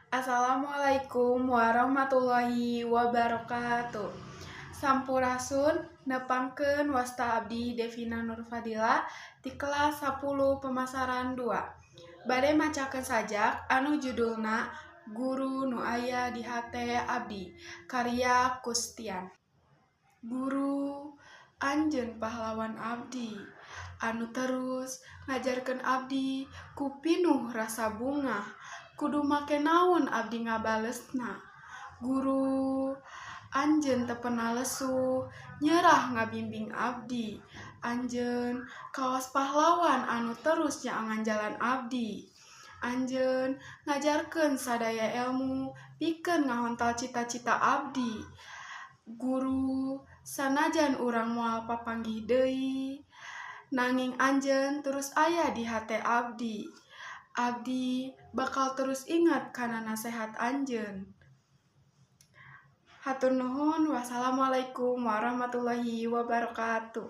Assalamualaikum warahmatullahi wabarakatuh. Sampurasun, nepangkeun wasta abdi Devina Nurfadila ti kelas 10 pemasaran 2. Bade macakeun sajak anu judulna Guru Nu Aya di Hate Abdi, karya Kustian. Guru, anjeun pahlawan abdi anu terus ngajarkeun abdi ku pinuh rasa bungah. Kudu make naon abdi ngabalesna? Guru, anjeun teu pernah lesu nyerah ngabimbing abdi. Anjeun kawas pahlawan anu terus nyaangan jalan abdi. Anjeun ngajarkeun sadaya elmu pikeun ngahontal cita-cita abdi. Guru, sanajan urang moal papanggih deui, nanging anjeun terus aya di hate abdi. Abdi bakal terus inget kana nasehat anjeun. Hatur nuhun, wassalamualaikum warahmatullahi wabarakatuh.